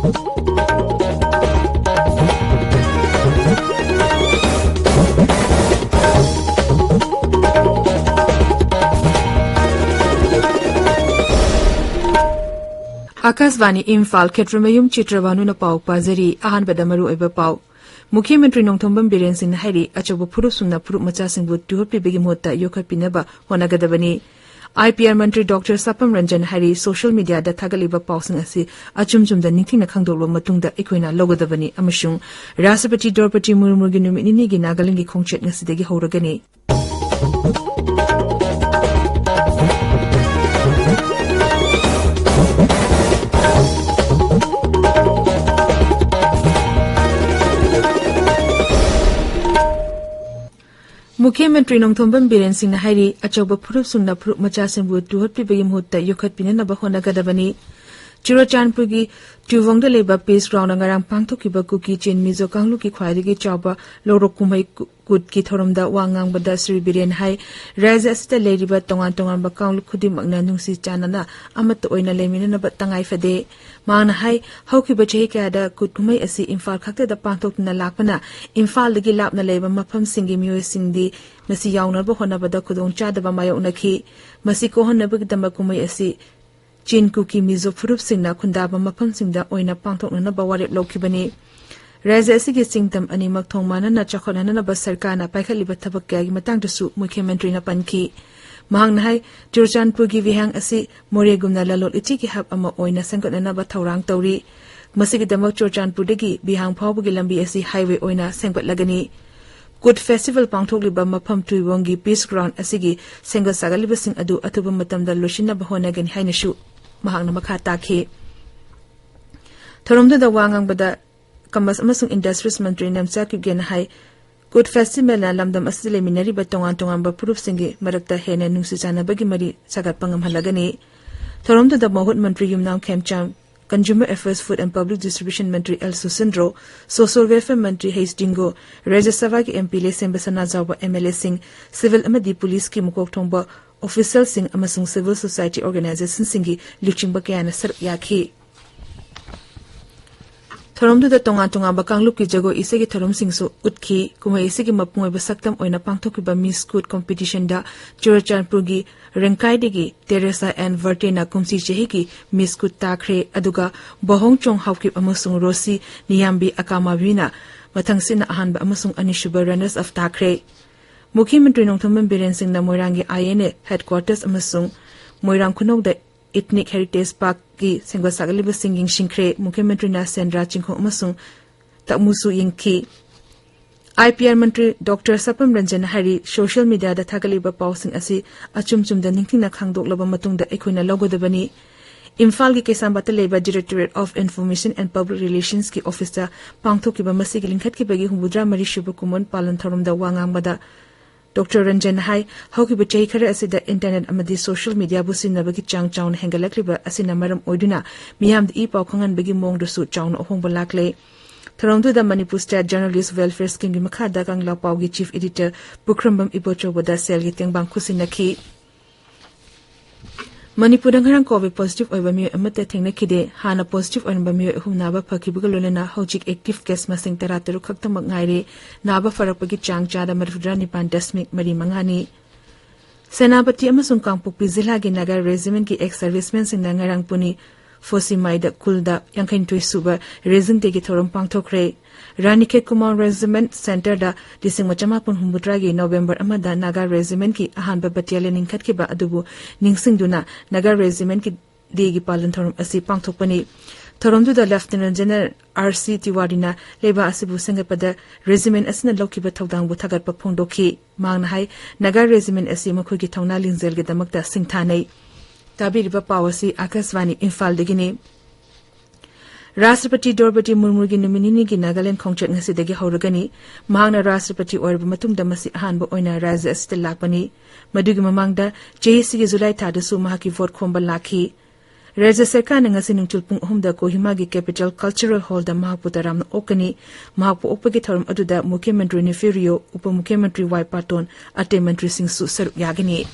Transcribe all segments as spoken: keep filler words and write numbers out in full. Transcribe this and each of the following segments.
ꯑꯥꯀꯥꯁꯕꯥꯅꯤ ꯏꯝꯐꯥꯜ, ꯈꯦꯇ꯭ꯔꯤꯃꯌꯨꯝ ꯆꯤꯇ꯭ꯔꯚꯥꯅꯨꯅ ꯄꯥꯎ ꯄꯥꯖꯔꯤ꯫ ꯑꯍꯥꯟꯕꯗ ꯃꯔꯨꯑꯣꯏꯕ ꯄꯥꯎ꯫ ꯃꯨꯈ꯭ꯌ ꯃꯟꯇ꯭ꯔꯤ ꯅꯣꯡꯊꯣꯝꯕꯝ ꯕꯤꯔꯦꯟ ꯁꯤꯡꯅ ꯍꯥꯏꯔꯤ, ꯑꯆꯧꯕ ꯐꯨꯔꯨꯞꯁꯤꯡꯅ ꯐꯨꯔꯨꯞ ꯃꯆꯥꯁꯤꯡꯕꯨ ꯇꯨꯍꯠꯄꯤꯕꯒꯤ ꯃꯍꯨꯠꯇ ꯌꯣꯛꯈꯠꯄꯤꯅꯕ ꯍꯣꯠꯅꯒꯗꯕꯅꯤ꯫ I P R Mantri doctor ꯁꯥꯄꯝ Ranjan ꯍꯥꯏꯔꯤ, ꯁꯣꯁꯤꯌꯦꯜ ꯃꯤꯗꯤꯌꯥꯗ ꯊꯥꯒꯠꯂꯤꯕ ꯄꯥꯎꯁꯤꯡ ꯑꯁꯤ ꯑꯆꯨꯝ ꯆꯨꯝꯗ ꯅꯤꯡꯊꯤꯅ ꯈꯪꯗꯣꯛꯂꯕ ꯃꯇꯨꯡꯗ ꯑꯩꯈꯣꯏꯅ ꯂꯧꯒꯗꯕꯅꯤ꯫ ꯑꯃꯁꯨꯡ ꯔꯥꯁꯇ꯭ꯔꯄꯇꯤ ꯗ꯭ꯔꯧꯄꯗꯤ ꯃꯨꯔꯃꯨꯒꯤ ꯅꯨꯃꯤꯠ ꯅꯤꯅꯤꯒꯤ ꯅꯥꯒꯥꯂꯦꯟꯒꯤ ꯈꯣꯡꯆꯠ ꯉꯁꯤꯗꯒꯤ ꯍꯧꯔꯒꯅꯤ꯫ ꯃꯨꯈ꯭ꯌ ꯃꯟꯇ꯭ꯔꯤ ꯅꯣꯡꯊꯣꯝꯕꯝ ꯕꯤꯔꯦꯟ ꯁꯤꯡꯅ ꯍꯥꯏꯔꯤ, ꯑꯆꯧꯕ ꯐꯨꯔꯨꯞꯁꯤꯡꯅ ꯐꯨꯔꯨꯞ ꯃꯆꯥꯁꯤꯡꯕꯨ ꯇꯨꯍꯠꯄꯤꯕꯒꯤ ꯃꯍꯨꯠꯇ ꯌꯣꯛꯈꯠꯄꯤꯅꯅꯕ ꯍꯣꯠꯅꯒꯗꯕꯅꯤ꯫ ꯆꯨꯔꯆꯥꯟꯄꯨꯔꯒꯤ ꯇ꯭ꯌꯨꯕꯣꯡꯗ ꯂꯩꯕ ꯄꯤꯁ ꯒ꯭ꯔꯥꯎꯟꯗ ꯉꯔꯥꯡ ꯄꯥꯡꯊꯣꯛꯈꯤꯕ ꯀꯨꯀꯤ ꯆꯤꯟ ꯃꯤꯖꯣ ꯀꯥꯡꯂꯨꯞꯀꯤ ꯈ꯭ꯋꯥꯏꯗꯒꯤ ꯆꯥꯎꯕ ꯂꯧꯔꯣꯛ ꯀꯨꯝꯍꯩ ꯀꯨ-, ꯀꯨꯠꯀꯤ ꯊꯧꯔꯝꯗ ꯋꯥ ꯉꯥꯡꯕꯗ ꯁ꯭ꯔꯤ ꯕꯤꯔꯦꯟ ꯍꯥꯏ, ꯔꯥꯖ꯭ꯌ ꯑꯁꯤꯗ ꯂꯩꯔꯤꯕ ꯇꯣꯉꯥꯟ ꯇꯣꯉꯥꯟꯕ ꯀꯥꯡꯂꯨꯞ ꯈꯨꯗꯤꯡꯃꯛꯅ ꯅꯨꯡꯁꯤ ꯆꯥꯟꯅꯅ ꯑꯃꯠꯇ ꯑꯣꯏꯅ ꯂꯩꯃꯤꯟꯅꯅꯕ ꯇꯉꯥꯏ ꯐꯗꯦ꯫ ꯃꯍꯥꯛꯅ ꯍꯥꯏ, ꯍꯧꯈꯤꯕ ꯆꯍꯤ ꯀꯌꯥꯗ ꯀꯨꯠ ꯀꯨꯝꯍꯩ ꯑꯁꯤ ꯏꯝꯐꯥꯜ ꯈꯛꯇꯗ ꯄꯥꯡꯊꯣꯛꯇꯨꯅ ꯂꯥꯛꯄꯅ ꯏꯝꯐꯥꯜꯗꯒꯤ ꯂꯥꯞꯅ ꯂꯩꯕ ꯃꯐꯝꯁꯤꯡꯒꯤ ꯃꯤꯑꯣꯏꯁꯤꯡꯗꯤ ꯃꯁꯤ ꯌꯥꯎꯅꯕ ꯍꯣꯠꯅꯕꯗ ꯈꯨꯗꯣꯡꯆꯥꯗꯕ ꯃꯥꯌꯣꯛꯅꯈꯤ꯫ ꯃꯁꯤ ꯀꯣꯛꯍꯟꯅꯕꯒꯤꯗꯃꯛ ꯀꯨꯝꯍꯩ ꯑꯁꯤ ꯆꯤꯟ ꯀꯨꯀꯤ ꯃꯤꯖꯣ ꯐꯨꯔꯨꯞꯁꯤꯡꯅ ꯈꯨꯟꯗꯥꯕ ꯃꯐꯝꯁꯤꯡꯗ ꯑꯣꯏꯅ ꯄꯥꯡꯊꯣꯛꯅꯅꯕ ꯋꯥꯔꯦꯞ ꯂꯧꯈꯤꯕꯅꯤ꯫ ꯔꯥꯖ꯭ꯌ ꯑꯁꯤꯒꯤ ꯆꯤꯡꯗꯝ ꯑꯅꯤꯃꯛ ꯊꯣꯡ ꯃꯥꯟꯅꯅ ꯆꯥꯎꯈꯠꯍꯟꯅꯅꯕ ꯁꯔꯀꯥꯔꯅ ꯄꯥꯏꯈꯠꯂꯤꯕ ꯊꯕꯛ ꯀꯌꯥꯒꯤ ꯃꯇꯥꯡꯗꯁꯨ ꯃꯨꯈ꯭ꯌ ꯃꯟꯇ꯭ꯔꯤꯅ ꯄꯟꯈꯤ꯫ ꯃꯍꯥꯛꯅ ꯍꯥꯏ, ꯆꯨꯔꯆꯥꯟꯄꯨꯔꯒꯤ ꯕꯤꯍꯥꯡ ꯑꯁꯤ ꯃꯣꯔꯦꯒꯨꯝꯅ ꯂꯂꯣꯟ ꯏꯇꯤꯛꯀꯤ ꯍꯕ ꯑꯃ ꯑꯣꯏꯅ ꯁꯦꯝꯒꯠꯅꯅꯕ ꯊꯧꯔꯥꯡ ꯇꯧꯔꯤ꯫ ꯃꯁꯤꯒꯤꯗꯃꯛ ꯆꯨꯔꯆꯥꯟꯄꯨꯔꯗꯒꯤ ꯕꯤꯍꯥꯡ ꯐꯥꯎꯕꯒꯤ ꯂꯝꯕꯤ ꯑꯁꯤ ꯍꯥꯏꯋꯦ ꯑꯣꯏꯅ ꯁꯦꯝꯒꯠꯂꯒꯅꯤ꯫ ꯀꯨꯠ ꯐꯦꯁꯇꯤꯚꯦꯜ ꯄꯥꯡꯊꯣꯛꯂꯤꯕ ꯃꯐꯝ ꯇꯨꯏꯋꯣꯡꯒꯤ ꯄꯤꯁ ꯒ꯭ꯔꯥꯎꯟ ꯑꯁꯤꯒꯤ ꯁꯦꯝꯒꯠ ꯁꯥꯒꯠꯂꯤꯕꯁꯤꯡ ꯑꯗꯨ ꯑꯊꯨꯕ ꯃꯇꯝꯗ ꯂꯣꯏꯁꯤꯟꯅꯕ ꯍꯣꯠꯅꯒꯅꯤ ꯍꯥꯏꯅꯁꯨ ꯃꯍꯥꯛꯅ ꯃꯈꯥ ꯇꯥꯈꯤ꯫ ꯊꯧꯔꯝꯗꯨꯗ ꯋꯥ ꯉꯥꯡꯕꯗ ꯀꯃꯔꯁ ꯑꯃꯁꯨꯡ ꯏꯟꯗꯁꯇ꯭ꯔꯤꯁ ꯃꯟꯇ꯭ꯔꯤ ꯅꯦꯝꯆꯥ ꯀꯤꯞꯒꯦꯟꯅ ꯍꯥꯏ, ꯀꯨꯠ ꯐꯦꯁꯇꯤꯚꯦꯜꯅ ꯂꯝꯗꯝ ꯑꯁꯤꯗ ꯂꯩꯃꯤꯟꯅꯔꯤꯕ ꯇꯣꯉꯥꯟ ꯇꯣꯉꯥꯟꯕ ꯐꯨꯔꯨꯞꯁꯤꯡꯒꯤ ꯃꯔꯛꯇ ꯍꯦꯟꯅ ꯅꯨꯡꯁꯤ ꯆꯥꯟꯅꯕꯒꯤ ꯃꯔꯤ ꯁꯥꯒꯠꯄ ꯉꯝꯍꯜꯂꯒꯅꯤ꯫ ꯊꯧꯔꯝꯗꯨꯗ ꯃꯍꯨꯠ ꯃꯟꯇ꯭ꯔꯤ Yumnam Khemchand, Consumer Affairs, Food and Public Distribution ꯃꯟꯇ꯭ꯔꯤ ꯑꯦꯜ ꯁꯨꯁꯤꯟꯗ꯭ꯔꯣ, Social Welfare ꯃꯟꯇ꯭ꯔꯤ ꯍꯩꯁ ꯗꯤꯡꯒꯣ, ꯔꯥꯖ꯭ꯌ ꯁꯚꯥꯒꯤ M P Leishemba Sanajaoba, M L ꯑꯦꯁꯤꯡ, ꯁꯤꯚꯤꯜ ꯑꯃꯗꯤ ꯄꯨꯂꯤꯁꯀꯤ ꯃꯀꯣꯛ ꯊꯣꯡꯕ ꯑꯣꯐꯤꯁꯤꯌꯦꯜꯁꯤꯡ ꯑꯃꯁꯨꯡ ꯁꯤꯚꯤꯜ ꯁꯣꯁꯥꯏꯇꯤ ꯑꯣꯔꯒꯅꯥꯏꯖꯦꯁꯟꯁꯤꯡꯒꯤ ꯂꯨꯆꯤꯡꯕ ꯀꯌꯥꯅ ꯁꯔꯨꯛ ꯌꯥꯈꯤ꯫ ꯊꯧꯔꯝꯗꯨꯗ ꯇꯣꯉꯥꯟ ꯇꯣꯉꯥꯟꯕ ꯀꯥꯡꯂꯨꯞꯀꯤ ꯖꯒꯣꯏ ꯏꯁꯩꯒꯤ ꯊꯧꯔꯝꯁꯤꯡꯁꯨ ꯎꯠꯈꯤ꯫ ꯀꯨꯝꯍꯩ ꯑꯁꯤꯒꯤ ꯃꯄꯨꯡ ꯑꯣꯏꯕ ꯁꯛꯇꯝ ꯑꯣꯏꯅ ꯄꯥꯡꯊꯣꯛꯈꯤꯕ ꯃꯤꯁ ꯀꯨꯠ ꯀꯣꯝꯄꯤꯇꯤꯁꯟꯗ ꯆꯨꯔꯆꯥꯟꯄꯨꯔꯒꯤ ꯔꯦꯡꯀꯥꯏꯗꯒꯤ ꯇꯦꯔꯦꯁꯥ ꯑꯦꯟ ꯚꯔꯇꯦꯅ ꯀꯨꯝꯁꯤ ꯆꯍꯤꯒꯤ ꯃꯤꯁ ꯀꯨꯠ ꯇꯥꯈ꯭ꯔꯦ, ꯑꯗꯨꯒ ꯕꯣꯍꯣꯡ ꯆꯣꯡ ꯍꯥꯎꯀꯤꯞ ꯑꯃꯁꯨꯡ ꯔꯣꯁꯤ ꯅꯤꯌꯥꯝꯕꯤ ꯑꯀꯥꯃꯥꯕꯤꯅ ꯃꯊꯪꯁꯤꯠꯅ ꯑꯍꯥꯟꯕ ꯑꯃꯁꯨꯡ ꯑꯅꯤꯁꯨꯕ ꯔꯅꯔꯁ ꯑꯞ ꯇꯥꯈ꯭ꯔꯦ꯫ ꯃꯨꯈ꯭ꯌ ꯃꯟꯇ꯭ꯔꯤ ꯅꯣꯡꯊꯣꯝꯕꯝ ꯕꯤꯔꯦꯟ ꯁꯤꯡꯅ ꯃꯣꯏꯔꯥꯡꯒꯤ ꯑꯥꯏ ꯑꯦꯟ ꯑꯦ ꯍꯦꯗꯀ꯭ꯋꯥꯇꯔꯁ ꯑꯃꯁꯨꯡ ꯃꯣꯏꯔꯥꯡ ꯈꯨꯅꯧꯗ ꯏꯊꯅꯤꯛ ꯍꯦꯔꯤꯇꯦꯖ ꯄꯥꯔꯛꯀꯤ ꯁꯦꯝꯒꯠ ꯁꯥꯒꯠꯂꯤꯕꯁꯤꯡ ꯌꯦꯡꯁꯤꯟꯈ꯭ꯔꯦ꯫ ꯃꯨꯈ꯭ꯌ ꯃꯟꯇ꯭ꯔꯤꯅ ꯁꯦꯟꯗ꯭ꯔꯥ ꯆꯤꯡꯈꯣꯡ ꯑꯃꯁꯨꯡ ꯇꯛꯃꯨꯁꯨ ꯌꯦꯡꯈꯤ꯫ I P R Mantri doctor ꯁꯄꯝ Ranjan ꯍꯥꯏꯔꯤ, ꯁꯣꯁꯤꯌꯦꯜ ꯃꯤꯗꯤꯌꯥꯗ ꯊꯥꯒꯠꯂꯤꯕ ꯄꯥꯎꯁꯤꯡ ꯑꯁꯤ ꯑꯆꯨꯝ ꯆꯨꯝꯗ ꯅꯤꯡꯊꯤꯅ ꯈꯪꯗꯣꯛꯂꯕ ꯃꯇꯨꯡꯗ ꯑꯩꯈꯣꯏꯅ ꯂꯧꯒꯗꯕꯅꯤ꯫ ꯏꯝꯐꯥꯜꯒꯤ ꯀꯩꯁꯥꯝꯄꯥꯠꯇ ꯂꯩꯕ Directorate of Information and Public Relations ꯀꯤ ꯑꯣꯐꯤꯁꯇ ꯄꯥꯡꯊꯣꯛꯈꯤꯕ ꯃꯁꯤꯒꯤ ꯂꯤꯡꯈꯠꯈꯤꯕꯒꯤ ꯍꯨꯝꯐꯨꯇꯔꯥ ꯃꯔꯤ ꯁꯨꯕ ꯀꯨꯝꯑꯣꯟ ꯄꯥꯂꯟ ꯊꯧꯔꯝꯗ ꯋꯥ ꯉꯥꯡꯕꯗ ꯗꯣꯛꯇꯔ ꯔꯟꯖꯟ ꯍꯥꯏ, ꯍꯧꯈꯤꯕ ꯆꯍꯤ ꯈꯔ ꯑꯁꯤꯗ ꯏꯟꯇꯔꯅꯦꯠ ꯑꯃꯗꯤ ꯁꯣꯁꯤꯌꯦꯜ ꯃꯤꯗꯤꯌꯥꯕꯨ ꯁꯤꯖꯤꯟꯅꯕꯒꯤ ꯆꯥꯡ ꯆꯥꯎꯅ ꯍꯦꯟꯒꯠꯂꯛꯂꯤꯕ ꯑꯁꯤꯅ ꯃꯔꯝ ꯑꯣꯏꯗꯨꯅ ꯃꯤꯌꯥꯝꯗ ꯏ ꯄꯥꯎ ꯈꯪꯍꯟꯕꯒꯤ ꯃꯑꯣꯡꯗꯁꯨ ꯆꯥꯎꯅ ꯑꯍꯣꯡꯕ ꯂꯥꯛꯂꯦ꯫ ꯊꯧꯔꯝꯗꯨꯗ ꯃꯅꯤꯄꯨꯔ ꯁ꯭ꯇꯦꯠ ꯖꯔꯅꯦꯂꯤꯁ ꯋꯦꯜꯐꯤꯌꯔ ꯁ꯭ꯀꯤꯝꯒꯤ ꯃꯈꯥꯗ ꯀꯪꯂꯥ ꯄꯥꯎꯒꯤ ꯆꯤꯐ ꯏꯗꯤꯇꯔ ꯄꯨꯈ꯭ꯔꯝꯕꯝ ꯏꯕꯣꯆꯧꯕꯗ ꯁꯦꯜꯒꯤ ꯇꯦꯡꯕꯥꯡ ꯈꯨꯠꯁꯤꯟꯅꯈꯤ꯫ ꯃꯅꯤꯄꯨꯔꯗ ꯉꯔꯥꯡ ꯀꯣꯚꯤꯗ ꯄꯣꯖꯤꯇꯤꯚ ꯑꯣꯏꯕ ꯃꯤꯑꯣꯏ ꯑꯃꯠꯇ ꯊꯦꯡꯅꯈꯤꯗꯦ꯫ ꯍꯥꯟꯅ ꯄꯣꯖꯤꯇꯤꯚ ꯑꯣꯏꯔꯝꯕ ꯃꯤꯑꯣꯏ ꯑꯍꯨꯝ ꯅꯥꯕ ꯐꯈꯤꯕꯒ ꯂꯣꯏꯅꯅ ꯍꯧꯖꯤꯛ ꯑꯦꯛꯇꯤꯚ ꯀꯦꯁ ꯃꯁꯤꯡ ꯇꯔꯥ ꯇꯔꯨꯛ ꯈꯛꯇꯃꯛ ꯉꯥꯏꯔꯦ꯫ ꯅꯥꯕ ꯐꯔꯛꯄꯒꯤ ꯆꯥꯡ ꯆꯥꯗ ꯃꯔꯤꯐꯨꯇꯔꯥ ꯅꯤꯄꯥꯟ ꯗꯁꯃꯤꯛ ꯃꯔꯤ ꯃꯉꯥꯅꯤ꯫ ꯁꯦꯅꯥꯄꯇꯤ ꯑꯃꯁꯨꯡ ꯀꯥꯡꯄꯣꯛꯄꯤ ꯖꯤꯂꯥꯒꯤ ꯅꯥꯒꯥ ꯔꯦꯖꯤꯃꯦꯟꯠꯀꯤ ꯑꯦꯛꯁ ꯁꯔꯚꯤꯁꯃꯦꯟꯁꯤꯡꯅ ꯉꯔꯥꯡ ꯄꯨꯅꯤ ꯐꯣꯁꯤꯃꯥꯏꯗ ꯈꯨꯜꯗ ꯌꯥꯡꯈꯩꯅꯤꯊꯣꯏ ꯁꯨꯕ ꯔꯦꯖꯤꯡ ꯗꯦꯒꯤ ꯊꯧꯔꯝ ꯄꯥꯡꯊꯣꯛꯈ꯭ꯔꯦ꯫ ꯔꯥꯅꯤꯈꯦꯠ ꯀꯨꯃꯥꯔ ꯔꯦꯖꯤꯃꯦꯟꯠ ꯁꯦꯟꯇꯔꯗ ꯂꯤꯁꯤꯡ ꯑꯃ ꯆꯃꯥꯄꯟ ꯍꯨꯝꯐꯨꯇꯔꯥꯒꯤ ꯅꯣꯕꯦꯝꯕꯔ ꯑꯃꯗ ꯅꯥꯒꯥ ꯔꯦꯖꯤꯃꯦꯟꯠꯀꯤ ꯑꯍꯥꯟꯕ ꯕꯠꯇꯥꯂꯤꯌꯟ ꯂꯤꯡꯈꯠꯈꯤꯕ ꯑꯗꯨꯕꯨ ꯅꯤꯡꯁꯤꯡꯗꯨꯅ ꯅꯥꯒꯥ ꯔꯦꯖꯤꯃꯦꯟꯠꯀꯤ ꯗꯦꯒꯤ ꯄꯥꯂꯟ ꯊꯧꯔꯝ ꯑꯁꯤ ꯄꯥꯡꯊꯣꯛꯄꯅꯤ꯫ ꯊꯧꯔꯝꯗꯨꯗ ꯂꯦꯐꯇꯤꯅꯦꯟꯠ ꯖꯦꯅꯔꯦꯜ ꯑꯥꯔ ꯁꯤ ꯇꯤꯋꯥꯔꯤꯅ ꯂꯩꯕꯥꯛ ꯑꯁꯤꯕꯨ ꯁꯦꯝꯒꯠꯄꯗ ꯔꯦꯖꯤꯃꯦꯟꯠ ꯑꯁꯤꯅ ꯂꯧꯈꯤꯕ ꯊꯧꯗꯥꯡꯕꯨ ꯊꯥꯒꯠꯄ ꯐꯣꯡꯗꯣꯛꯈꯤ꯫ ꯃꯍꯥꯛꯅ ꯍꯥꯏ, ꯅꯥꯒꯥ ꯔꯦꯖꯤꯃꯦꯟꯠ ꯑꯁꯤ ꯃꯈꯣꯏꯒꯤ ꯊꯧꯅꯥ ꯂꯤꯡꯖꯦꯜꯒꯤꯗꯃꯛꯇ ꯁꯤꯡꯊꯥꯅꯩ꯫ ꯇꯥꯕꯤꯔꯤꯕ ꯄꯥꯎ ꯑꯁꯤ ꯑꯥꯀꯥꯁꯕꯥꯅꯤ ꯏꯝꯐꯥꯜꯗꯒꯤꯅꯤ꯫ ꯔꯥꯁꯇ꯭ꯔꯄꯇꯤ ꯗ꯭ꯔꯧꯄꯗꯤ ꯃꯨꯔꯃꯨꯒꯤ ꯅꯨꯃꯤꯠ ꯅꯤꯅꯤꯒꯤ ꯅꯥꯒꯥꯂꯦꯟꯗ ꯈꯣꯡꯆꯠ ꯉꯁꯤꯗꯒꯤ ꯍꯧꯔꯒꯅꯤ꯫ ꯃꯍꯥꯛꯅ ꯔꯥꯁꯇ꯭ꯔꯄꯇꯤ ꯑꯣꯏꯔꯕ ꯃꯇꯨꯡꯗ ꯃꯁꯤ ꯑꯍꯥꯟꯕ ꯑꯣꯏꯅ ꯔꯥꯖ꯭ꯌ ꯑꯁꯤꯗ ꯂꯥꯛꯄꯅꯤ꯫ ꯃꯗꯨꯒꯤ ꯃꯃꯥꯡꯗ ꯆꯍꯤꯁꯤꯒꯤ ꯖꯨꯂꯥꯏ ꯊꯥꯗꯁꯨ ꯃꯍꯥꯛꯀꯤ ꯚꯣꯠ ꯈꯣꯝꯕ ꯂꯥꯛꯈꯤ꯫ ꯔꯥꯖ꯭ꯌ ꯁꯔꯀꯥꯔꯅ ꯉꯁꯤ ꯅꯨꯡꯊꯤꯜ ꯄꯨꯡ ꯑꯍꯨꯝꯗ ꯀꯣꯍꯤꯃꯥꯒꯤ ꯀꯦꯄꯤꯇꯦꯜ ꯀꯜꯆꯔꯦꯜ ꯍꯣꯜꯗ ꯃꯍꯥꯛꯄꯨ ꯇꯔꯥꯝꯅ ꯑꯣꯛꯀꯅꯤ꯫ ꯃꯍꯥꯛꯄꯨ ꯑꯣꯛꯄꯒꯤ ꯊꯧꯔꯝ ꯑꯗꯨꯗ ꯃꯨꯈ꯭ꯌ ꯃꯟꯇ꯭ꯔꯤ ꯅꯤꯐꯤꯌꯨ ꯔꯤꯌꯣ, ꯎꯄ ꯃꯨꯈ꯭ꯌ ꯃꯟꯇ꯭ꯔꯤ ꯋꯥꯏ ꯄꯥꯇꯣꯟ, ꯑꯇꯩ ꯃꯟꯇ꯭ꯔꯤꯁꯤꯡꯁꯨ ꯁꯔꯨꯛ ꯌꯥꯒꯅꯤ꯫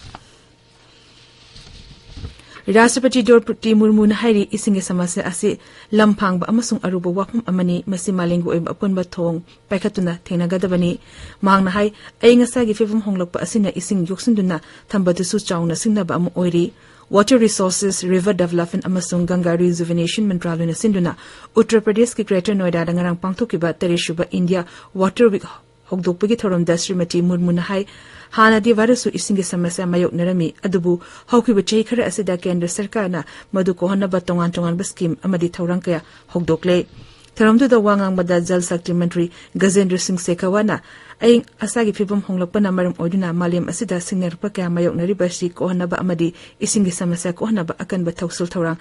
ꯔꯥꯁꯇ꯭ꯔꯄꯇꯤ ꯗ꯭ꯔꯧꯄꯗꯤ ꯃꯨꯔꯃꯨꯅ ꯍꯥꯏꯔꯤ, ꯏꯁꯤꯡꯒꯤ ꯁꯃꯁ꯭ꯌꯥ ꯑꯁꯤ ꯂꯝ ꯐꯥꯡꯕ ꯑꯃꯁꯨꯡ ꯑꯔꯨꯕ ꯋꯥꯐꯝ ꯑꯃꯅꯤ, ꯃꯁꯤ ꯃꯥꯂꯦꯝꯒꯤ ꯑꯣꯏꯕ ꯑꯄꯨꯟꯕ ꯊꯧꯑꯣꯡ ꯄꯥꯏꯈꯠꯇꯨꯅ ꯊꯦꯡꯅꯒꯗꯕꯅꯤ꯫ ꯃꯍꯥꯛꯅ ꯍꯥꯏ, ꯑꯏꯪ ꯑꯁꯥꯒꯤ ꯐꯤꯕꯝ ꯍꯣꯡꯂꯛꯄ ꯑꯁꯤꯅ ꯏꯁꯤꯡ ꯌꯣꯛꯁꯤꯟꯗꯨꯅ ꯊꯝꯕꯗꯨꯁꯨ ꯆꯥꯎꯅ ꯁꯤꯡꯅꯕ ꯑꯃ ꯑꯣꯏꯔꯤ꯫ Water Resources, River Development ꯑꯃꯁꯨꯡ ꯒꯪꯒꯥ Rejuvenation ꯃꯟꯇ꯭ꯔꯥꯂꯣꯏꯅ ꯁꯤꯟꯗꯨꯅ ꯎꯠꯇꯔ ꯄ꯭ꯔꯗꯦꯁꯀꯤ ꯒ꯭ꯔꯦꯇꯔ ꯅꯣꯏꯗꯥꯗ ꯉꯔꯥꯡ ꯄꯥꯡꯊꯣꯛꯈꯤꯕ ꯇꯔꯦꯠꯁꯨꯕ ꯏꯟꯗꯤꯌꯥ ꯋꯥꯇꯔ ꯋꯤꯛ ꯍꯧꯗꯣꯛꯄꯒꯤ ꯊꯧꯔꯝꯗ ꯁ꯭ꯔꯤꯃꯇꯤ ꯃꯨꯔꯃꯨꯅ ꯍꯥꯏ, ꯍꯥꯟꯅꯗꯤ ꯚꯥꯔꯠꯁꯨ ꯏꯁꯤꯡꯒꯤ ꯁꯃꯁ꯭ꯌꯥ ꯃꯥꯌꯣꯛꯅꯔꯝꯃꯤ, ꯑꯗꯨꯕꯨ ꯍꯧꯈꯤꯕ ꯆꯍꯤ ꯈꯔ ꯑꯁꯤꯗ ꯀꯦꯟꯗ꯭ꯔ ꯁꯔꯀꯥꯔꯅ ꯃꯗꯨ ꯀꯣꯛꯍꯟꯅꯕ ꯇꯣꯉꯥꯟ ꯇꯣꯉꯥꯟꯕ ꯁ꯭ꯀꯤꯝ ꯑꯃꯗꯤ ꯊꯧꯔꯥꯡ ꯀꯌꯥ ꯍꯧꯗꯣꯛꯂꯦ꯫ ꯊꯧꯔꯝꯗꯨꯗ ꯋꯥ ꯉꯥꯡꯕꯗ ꯖꯜ ꯁꯛꯇꯤ ꯃꯟꯇ꯭ꯔꯤ ꯒꯖꯦꯟꯗ꯭ꯔ ꯁꯤꯡ ꯁꯦꯈꯥꯋꯥꯠꯅ ꯑꯏꯪ ꯑꯁꯥꯒꯤ ꯐꯤꯕꯝ ꯍꯣꯡꯂꯛꯄꯅ ꯃꯔꯝ ꯑꯣꯏꯗꯨꯅ ꯃꯥꯂꯦꯝ ꯑꯁꯤꯗ ꯁꯤꯡꯅꯔꯛꯄ ꯀꯌꯥ ꯃꯥꯌꯣꯛꯅꯔꯤꯕ ꯑꯁꯤ ꯀꯣꯛꯍꯟꯅꯕ ꯑꯃꯗꯤ ꯏꯁꯤꯡꯒꯤ ꯁꯃꯁ꯭ꯌꯥ ꯀꯣꯛꯍꯟꯅꯕ ꯑꯀꯟꯕ ꯊꯧꯁꯤꯜ ꯊꯧꯔꯥꯡ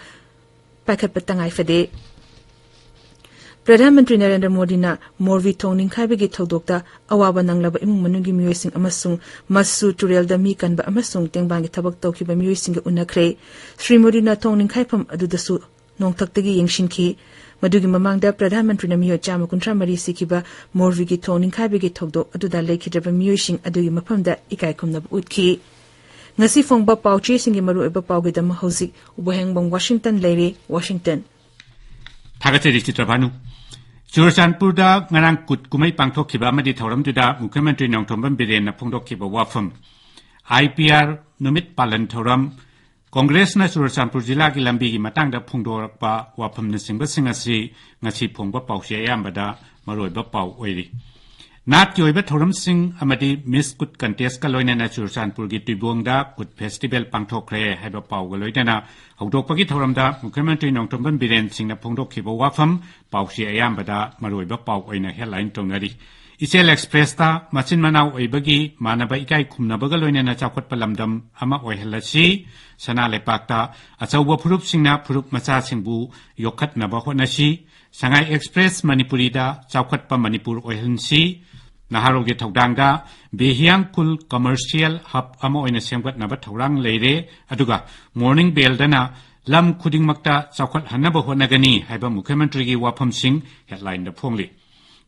ꯄꯥꯏꯈꯠꯄ ꯇꯉꯥꯏ ꯐꯗꯦ꯫ ꯄ꯭ꯔꯙꯥꯟ ꯃꯟꯇ꯭ꯔꯤ ꯅꯔꯦꯟꯗ꯭ꯔ ꯃꯣꯗꯤꯅ ꯃꯣꯔꯕꯤ ꯊꯣꯡ ꯅꯤꯡꯈꯥꯏꯕꯒꯤ ꯊꯧꯗꯣꯛꯇ ꯑꯋꯥꯕ ꯅꯪꯂꯕ ꯏꯃꯨꯡ ꯃꯅꯨꯡꯒꯤ ꯃꯤꯑꯣꯏꯁꯤꯡ ꯑꯃꯁꯨꯡ ꯃꯠꯁꯨ ꯇꯨꯔꯦꯜꯗ ꯃꯤ ꯀꯟꯕ ꯑꯃꯁꯨꯡ ꯇꯦꯡꯕꯥꯡꯒꯤ ꯊꯕꯛ ꯇꯧꯈꯤꯕ ꯃꯤꯑꯣꯏꯁꯤꯡꯒ ꯎꯅꯈ꯭ꯔꯦ꯫ ꯁ꯭ꯔꯤ ꯃꯣꯗꯤꯅ ꯊꯣꯡ ꯅꯤꯡꯈꯥꯏꯐꯝ ꯑꯗꯨꯗꯁꯨ ꯅꯣꯡꯊꯛꯇꯒꯤ ꯌꯦꯡꯁꯤꯟꯈꯤ꯫ ꯃꯗꯨꯒꯤ ꯃꯃꯥꯡꯗ ꯄ꯭ꯔꯙꯥꯟ ꯃꯟꯇ꯭ꯔꯤꯅ ꯃꯤꯑꯣꯏ ꯆꯥꯝꯃ ꯀꯨꯟꯊ꯭ꯔꯥ ꯃꯔꯤ ꯁꯤꯈꯤꯕ ꯃꯣꯔꯕꯤꯒꯤ ꯊꯣꯡ ꯅꯤꯡꯈꯥꯏꯕꯒꯤ ꯊꯧꯗꯣꯛ ꯑꯗꯨꯗ ꯂꯩꯈꯤꯗ꯭ꯔꯕ ꯃꯤꯑꯣꯏꯁꯤꯡ ꯑꯗꯨꯒꯤ ꯃꯐꯝꯗ ꯏꯀꯥꯏ ꯈꯨꯝꯅꯕ ꯎꯠꯈꯤ꯫ ꯉꯁꯤ ꯐꯣꯡꯕ ꯄꯥꯎꯆꯦꯁꯤꯡꯒꯤ ꯃꯔꯨꯑꯣꯏꯕ ꯄꯥꯎꯒꯤꯗꯃꯛ ꯍꯧꯖꯤꯛ ꯎꯕꯍꯦꯡꯕꯝ ꯋꯥꯁꯤꯡꯇꯟ ꯂꯩꯔꯦ, ꯋꯥꯁꯤꯡꯇꯟ꯫ ꯊꯥꯒꯠꯆꯔꯤ ꯆꯤꯇ꯭ꯔꯚꯥꯅꯨ꯫ ꯆꯨꯔꯆꯥꯟꯄꯨꯔꯗ ꯉꯔꯥꯡ ꯀꯨꯠ ꯀꯨꯝꯍꯩ ꯄꯥꯡꯊꯣꯛꯈꯤꯕ ꯑꯃꯗꯤ ꯊꯧꯔꯝꯗꯨꯗ ꯃꯨꯈ꯭ꯌ ꯃꯟꯇ꯭ꯔꯤ ꯅꯣꯡꯊꯣꯝꯕꯝ ꯕꯤꯔꯦꯟꯅ ꯐꯣꯡꯗꯣꯛꯈꯤꯕ ꯋꯥꯐꯝ꯫ ꯑꯥꯏ ꯄꯤ ꯑꯥꯔ ꯅꯨꯃꯤꯠ ꯄꯥꯂꯟ ꯊꯧꯔꯝ꯫ ꯀꯣꯡꯒ꯭ꯔꯦꯁꯅ ꯆꯨꯔꯆꯥꯟꯄꯨꯔ ꯖꯤꯂꯥꯒꯤ ꯂꯝꯕꯤꯒꯤ ꯃꯇꯥꯡꯗ ꯐꯣꯡꯗꯣꯔꯛꯄ ꯋꯥꯐꯝꯅꯆꯤꯡꯕꯁꯤꯡ ꯑꯁꯤ ꯉꯁꯤ ꯐꯣꯡꯕ ꯄꯥꯎꯆꯦ ꯑꯌꯥꯝꯕꯗ ꯃꯔꯨꯑꯣꯏꯕ ꯄꯥꯎ ꯑꯣꯏꯔꯤ꯫ ꯅꯥꯠꯀꯤ ꯑꯣꯏꯕ ꯊꯧꯔꯝꯁꯤꯡ ꯑꯃꯗꯤ ꯃꯤꯁ ꯀꯨꯠ ꯀꯟꯇꯦꯁꯀ ꯂꯣꯏꯅꯅ ꯆꯨꯔꯆꯥꯟꯄꯨꯔꯒꯤ ꯇꯨꯏꯕꯣꯡꯗ ꯀꯨꯠ ꯐꯦꯁꯇꯤꯚꯦꯜ ꯄꯥꯡꯊꯣꯛꯈ꯭ꯔꯦ ꯍꯥꯏꯕ ꯄꯥꯎꯒ ꯂꯣꯏꯅꯅ ꯍꯧꯗꯣꯛꯄꯒꯤ ꯊꯧꯔꯝꯗ ꯃꯨꯈ꯭ꯌ ꯃꯟꯇ꯭ꯔꯤ ꯅꯣꯡꯊꯣꯝꯕꯝ ꯕꯤꯔꯦꯟ ꯁꯤꯡꯅ ꯐꯣꯡꯗꯣꯛꯈꯤꯕ ꯋꯥꯐꯝ ꯄꯥꯎꯆꯦ ꯑꯌꯥꯝꯕꯗ ꯃꯔꯨꯑꯣꯏꯕ ꯄꯥꯎ ꯑꯣꯏꯅ ꯍꯦꯗꯂꯥꯏꯟ ꯇꯧꯅꯔꯤ꯫ ꯏꯆꯦꯜ ꯑꯦꯛꯁꯄ꯭ꯔꯦꯁꯇ ꯃꯆꯤꯟ ꯃꯅꯥꯎ ꯑꯣꯏꯕꯒꯤ ꯃꯥꯟꯅꯕ ꯏꯀꯥꯏ ꯈꯨꯝꯅꯕꯒ ꯂꯣꯏꯅꯅ ꯆꯥꯎꯈꯠꯄ ꯂꯝꯗꯝ ꯑꯃ ꯑꯣꯏꯍꯜꯂꯁꯤ, ꯁꯅꯥ ꯂꯩꯄꯥꯛꯇ ꯑꯆꯧꯕ ꯐꯨꯔꯨꯞꯁꯤꯡꯅ ꯐꯨꯔꯨꯞ ꯃꯆꯥꯁꯤꯡꯕꯨ ꯌꯣꯛꯈꯠꯅꯕ ꯍꯣꯠꯅꯁꯤ, ꯁꯉꯥꯏ ꯑꯦꯛꯁꯄ꯭ꯔꯦꯁ ꯃꯅꯤꯄꯨꯔꯤꯗ ꯆꯥꯎꯈꯠꯄ ꯃꯅꯤꯄꯨꯔ ꯑꯣꯏꯍꯟꯁꯤ, ꯅꯍꯥꯔꯣꯜꯒꯤ ꯊꯧꯗꯥꯡꯗ ꯕꯦꯍꯤꯌꯥꯡ ꯈꯨꯜ ꯀꯃꯔꯁꯤꯌꯦꯜ ꯍꯕ ꯑꯃ ꯑꯣꯏꯅ ꯁꯦꯝꯒꯠꯅꯕ ꯊꯧꯔꯥꯡ ꯂꯩꯔꯦ, ꯑꯗꯨꯒ ꯃꯣꯔꯅꯤꯡ ꯕꯦꯜꯗꯅ ꯂꯝ ꯈꯨꯗꯤꯡꯃꯛꯇ ꯆꯥꯎꯈꯠꯍꯟꯅꯕ ꯍꯣꯠꯅꯒꯅꯤ ꯍꯥꯏꯕ ꯃꯨꯈ꯭ꯌ ꯃꯟꯇ꯭ꯔꯤꯒꯤ ꯋꯥꯐꯝꯁꯤꯡ ꯍꯦꯗꯂꯥꯏꯟꯗ ꯐꯣꯡꯂꯤ꯫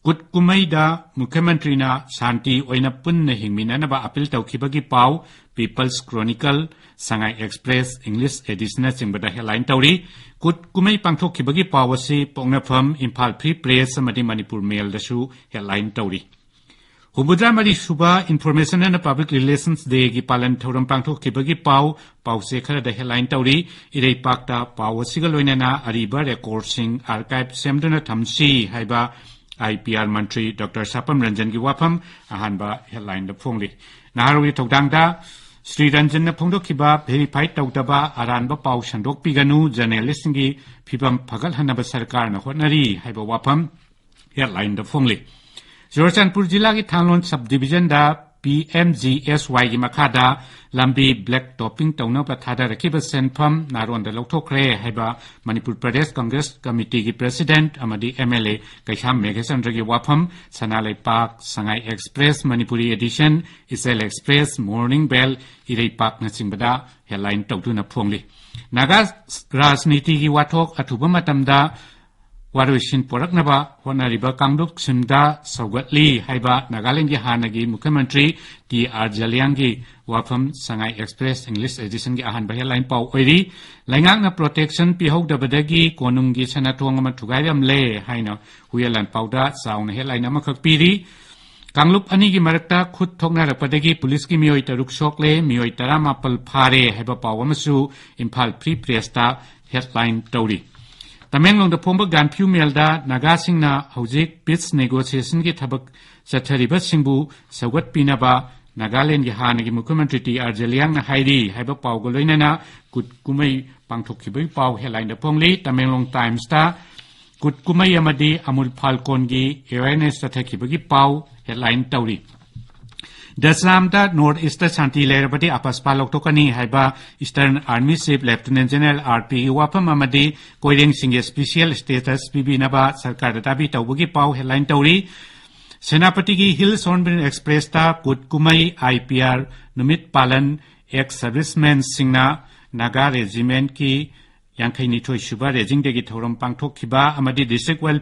ꯀꯨꯠ ꯀꯨꯝꯍꯩꯗ ꯃꯨꯈ꯭ꯌ ꯃꯟꯇ꯭ꯔꯤꯅ ꯁꯥꯟꯇꯤ ꯑꯣꯏꯅ ꯄꯨꯟꯅ ꯍꯤꯡꯃꯤꯟꯅꯅꯕ ꯑꯄꯤꯜ ꯇꯧꯈꯤꯕꯒꯤ ꯄꯥꯎ People's Chronicle, Sangai Express, English edition ꯅꯆꯤꯡꯕꯗ headline ꯇꯧꯔꯤ꯫ ꯀꯨꯠ ꯀꯨꯝꯍꯩ ꯄꯥꯡꯊꯣꯛꯈꯤꯕꯒꯤ ꯄꯥꯎ ꯑꯁꯤ ꯄꯣꯛꯅꯐꯝ, ꯏꯝꯐꯥꯜ Free Press ꯑꯃꯗꯤ ꯃꯅꯤꯄꯨꯔ ꯃꯦꯜꯗꯁꯨ headline ꯇꯧꯔꯤ꯫ ꯍꯨꯝꯐꯨꯇꯔꯥ ꯃꯔꯤ ꯁꯨꯕ Information and Public Relations Dayꯒꯤ ꯄꯥꯂꯟ ꯊꯧꯔꯝ ꯄꯥꯡꯊꯣꯛꯈꯤꯕꯒꯤ ꯄꯥꯎ ꯄꯥꯎꯆꯦ ꯈꯔꯗ headline ꯇꯧꯔꯤ꯫ ꯏꯔꯩꯄꯥꯛꯇ ꯄꯥꯎ ꯑꯁꯤꯒ ꯂꯣꯏꯅꯅ ꯑꯔꯤꯕ recordꯁꯤꯡ archive ꯁꯦꯝꯗꯨꯅ ꯊꯝꯁꯤ ꯍꯥꯏꯕ IPR ꯃꯟꯇ꯭ꯔꯤ ꯗꯣꯛꯇꯔ ꯁꯥꯄꯝ ꯔꯟꯖꯟꯒꯤ ꯋꯥꯐꯝ ꯑꯍꯥꯟꯕ headlineꯗ ꯐꯣꯡꯂꯤ꯫ ꯅꯍꯥꯔꯣꯜꯒꯤ ꯊꯧꯗꯥꯡꯗ ꯁ꯭ꯔꯤ ꯔꯟꯖꯟꯅ ꯐꯣꯡꯗꯣꯛꯈꯤꯕ verify ꯇꯧꯗꯕ ꯑꯔꯥꯟꯕ ꯄꯥꯎ ꯁꯟꯗꯣꯛꯄꯤꯒꯅꯨ, journalistꯁꯤꯡꯒꯤ ꯐꯤꯕꯝ ꯐꯒꯠꯍꯟꯅꯕ ꯁꯔꯀꯥꯔꯅ ꯍꯣꯠꯅꯔꯤ ꯍꯥꯏꯕ ꯋꯥꯐꯝ headlineꯗ ꯐꯣꯡꯂꯤ꯫ ꯆꯨꯔꯆꯥꯟꯄꯨꯔ ꯖꯤꯂꯥꯒꯤ ꯊꯥꯡꯂꯣꯟ sub divisionꯗ PMGSYꯒꯤ ꯃꯈꯥꯗ ꯂꯝꯕꯤ black topping ꯇꯧꯅꯕ ꯊꯥꯗꯔꯛꯈꯤꯕ ꯁꯦꯟꯐꯝ ꯅꯥꯔꯣꯟꯗ ꯂꯧꯊꯣꯛꯈ꯭ꯔꯦ ꯍꯥꯏꯕ ꯃꯅꯤꯄꯨꯔ ꯄ꯭ꯔꯗꯦꯁ ꯀꯪꯒ꯭ꯔꯦꯁ ꯀꯃꯤꯇꯤꯒꯤ president ꯑꯃꯗꯤ MLA ꯀꯩꯁꯥꯝ ꯃꯦꯘꯆꯟꯗ꯭ꯔꯒꯤ ꯋꯥꯐꯝ꯫ ꯁꯅꯥ ꯂꯩꯄꯥꯛ, Sangai Express, Manipuri Edition, Ichel Express, Morning Bell, ꯏꯔꯩꯄꯥꯛꯅꯆꯤꯡꯕꯗ headline ꯇꯧꯗꯨꯅ ꯐꯣꯡꯂꯤ꯫ ꯅꯥꯒꯥ ꯔꯥꯖꯅꯤꯇꯤꯒꯤ ꯋꯥꯊꯣꯛ ꯑꯊꯨꯕ ꯃꯇꯝꯗ ꯋꯥꯔꯣꯏꯁꯤꯟ ꯄꯣꯔꯛꯅꯕ ꯍꯣꯠꯅꯔꯤꯕ ꯀꯥꯡꯂꯨꯞ ꯁꯤꯝꯗ ꯁꯧꯒꯠꯂꯤ ꯍꯥꯏꯕ ꯅꯥꯒꯥꯂꯦꯟꯗꯒꯤ ꯍꯥꯟꯅꯒꯤ ꯃꯨꯈ꯭ꯌ ꯃꯟꯇ꯭ꯔꯤ ꯇꯤ ꯑꯥꯔ ꯖꯂꯤꯌꯥꯡꯒꯤ ꯋꯥꯐꯝ Sangai Express English editionꯒꯤ ꯑꯍꯥꯟꯕ headline ꯄꯥꯎ ꯑꯣꯏꯔꯤ꯫ ꯂꯩꯉꯥꯛꯅ protection ꯄꯤꯍꯧꯗꯕꯗꯒꯤ ꯀꯣꯅꯨꯡꯒꯤ ꯁꯅꯥꯊꯣꯡ ꯑꯃ ꯊꯨꯒꯥꯏꯔꯝꯂꯦ ꯍꯥꯏꯅ ꯍꯨꯏꯌꯦꯟ ꯂꯥꯟꯄꯥꯎꯗ ꯆꯥꯎꯅ headline ꯑꯃꯈꯛ ꯄꯤꯔꯤ꯫ ꯀꯥꯡꯂꯨꯞ ꯑꯅꯤꯒꯤ ꯃꯔꯛꯇ ꯈꯨꯠ ꯊꯣꯛꯅꯔꯛꯄꯗꯒꯤ ꯄꯨꯂꯤꯁꯀꯤ ꯃꯤꯑꯣꯏ ꯇꯔꯨꯛ ꯁꯣꯛꯂꯦ, ꯃꯤꯑꯣꯏ ꯇꯔꯥꯃꯥꯄꯜ ꯐꯥꯔꯦ ꯍꯥꯏꯕ ꯄꯥꯎ ꯑꯃꯁꯨ ꯏꯝꯐꯥꯜ Free Pressꯇ headline ꯇꯧꯔꯤ꯫ ꯇꯃꯦꯡꯂꯣꯡꯗ ꯐꯣꯡꯕ ꯒꯥꯟꯐꯤꯌꯨ ꯃꯦꯜꯗ ꯅꯥꯒꯥꯁꯤꯡꯅ ꯍꯧꯖꯤꯛ peace negotiationꯒꯤ ꯊꯕꯛ ꯆꯠꯊꯔꯤꯕꯁꯤꯡꯕꯨ ꯁꯧꯒꯠꯄꯤꯅꯕ ꯅꯥꯒꯥꯂꯦꯟꯗꯒꯤ ꯍꯥꯟꯅꯒꯤ ꯃꯨꯈ꯭ꯌ ꯃꯟꯇ꯭ꯔꯤ ꯇꯤ ꯑꯥꯔ ꯖꯂꯤꯌꯥꯡꯅ ꯍꯥꯏꯔꯤ ꯍꯥꯏꯕ ꯄꯥꯎꯒ ꯂꯣꯏꯅꯅ ꯀꯨꯠ ꯀꯨꯝꯍꯩ ꯄꯥꯡꯊꯣꯛꯈꯤꯕꯒꯤ ꯄꯥꯎ headlineꯗ ꯐꯣꯡꯂꯤ꯫ ꯇꯃꯦꯡꯂꯣꯡ Timesꯇ ꯀꯨꯠ ꯀꯨꯝꯍꯩ ꯑꯃꯗꯤ ꯑꯃꯨꯜ ꯐꯥꯜꯀꯣꯟꯒꯤ awareness ꯆꯠꯊꯈꯤꯕꯒꯤ ꯄꯥꯎ headline ꯇꯧꯔꯤ꯫ ꯗꯁꯂꯥꯝꯗ North Eastꯇ ꯁꯥꯟꯇꯤ ꯂꯩꯔꯕꯗꯤ ꯑꯄꯁꯄꯥ ꯂꯧꯊꯣꯛꯀꯅꯤ ꯍꯥꯏꯕ Eastern Army Chief Lieutenant General RPꯒꯤ ꯋꯥꯐꯝ ꯑꯃꯗꯤ ꯀꯣꯏꯔꯦꯡꯁꯤꯡꯒꯤ special status ꯄꯤꯕꯤꯅꯕ ꯁꯔꯀꯥꯔꯗ ꯗꯥꯕꯤ ꯇꯧꯕꯒꯤ ꯄꯥꯎ headline ꯇꯧꯔꯤ꯫ ꯁꯦꯅꯥꯄꯇꯤꯒꯤ Hills Hornbill Expressꯇ ꯀꯨꯠ ꯀꯨꯝꯍꯩ, IPR ꯅꯨꯃꯤꯠ ꯄꯥꯂꯟ, ex servicemenꯁꯤꯡꯅ ꯅꯥꯒꯥ regimentꯀꯤ ꯌꯥꯡꯈꯩ ꯅꯤꯊꯣꯏ ꯁꯨꯕ raising dayꯒꯤ ꯊꯧꯔꯝ ꯄꯥꯡꯊꯣꯛꯈꯤꯕ ꯑꯃꯗꯤ district well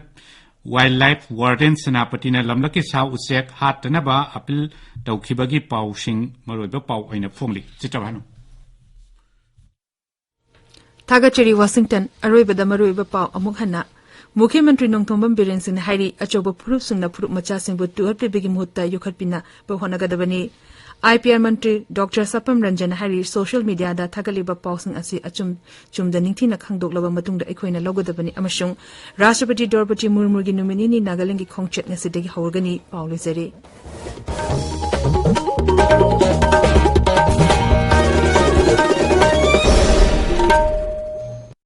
Wildlife Warden ꯁꯦꯅꯥꯄꯇꯤꯅ ꯂꯝꯂꯛꯀꯤ ꯁꯥ ꯎꯆꯦꯛ ꯍꯥꯠꯇꯅꯕ ꯑꯄꯤꯜ ꯇꯧꯈꯤꯕꯒꯤ ꯄꯥꯎꯁꯤꯡ ꯃꯔꯨꯑꯣꯏꯕ ꯄꯥꯎ ꯑꯣꯏꯅ ꯐꯣꯡꯂꯤ꯫ ꯆꯤꯇ꯭ꯔꯚꯥꯅꯨ꯫ ꯊꯥꯒꯠꯆꯔꯤ, ꯋꯥꯁꯤꯡꯇꯟ꯫ ꯑꯔꯣꯏꯕꯗ ꯃꯔꯨꯑꯣꯏꯕ ꯄꯥꯎ ꯑꯃꯨꯛ ꯍꯟꯅ꯫ ꯃꯨꯈ꯭ꯌ ꯃꯟꯇ꯭ꯔꯤ ꯅꯣꯡꯊꯣꯝꯕꯝ ꯕꯤꯔꯦꯟ ꯁꯤꯡꯅ ꯍꯥꯏꯔꯤ, ꯑꯆꯧꯕ ꯐꯨꯔꯨꯞꯁꯤꯡꯅ ꯐꯨꯔꯨꯞ ꯃꯆꯥꯁꯤꯡꯕꯨ ꯇꯨꯍꯠꯄꯤꯕꯒꯤ ꯃꯍꯨꯠꯇ ꯌꯣꯛꯈꯠꯄꯤꯅꯕ ꯍꯣꯠꯅꯒꯗꯕꯅꯤ꯫ I P R Mantri doctor ꯁꯄꯝ ꯔꯟꯖꯟꯅ ꯍꯥꯏꯔꯤ, ꯁꯣꯁꯤꯌꯦꯜ ꯃꯤꯗꯤꯌꯥꯗ ꯊꯥꯒꯠꯂꯤꯕ ꯄꯥꯎꯁꯤꯡ ꯑꯁꯤ ꯑꯆꯨꯝ ꯆꯨꯝꯗ ꯅꯤꯡꯊꯤꯅ ꯈꯪꯗꯣꯛꯂꯕ ꯃꯇꯨꯡꯗ ꯑꯩꯈꯣꯏꯅ ꯂꯧꯒꯗꯕꯅꯤ ꯑꯃꯁꯨꯡ ꯔꯥꯁꯇ꯭ꯔꯄꯇꯤ ꯗ꯭ꯔꯧꯄꯗꯤ ꯃꯨꯔꯃꯨꯒꯤ ꯅꯨꯃꯤꯠ ꯅꯤꯅꯤ ꯅꯥꯒꯥꯂꯦꯟꯒꯤ ꯈꯣꯡꯆꯠ ꯉꯁꯤꯗꯒꯤ ꯍꯧꯔꯒꯅꯤ꯫ ꯄꯥꯎ ꯂꯣꯏꯖꯔꯦ꯫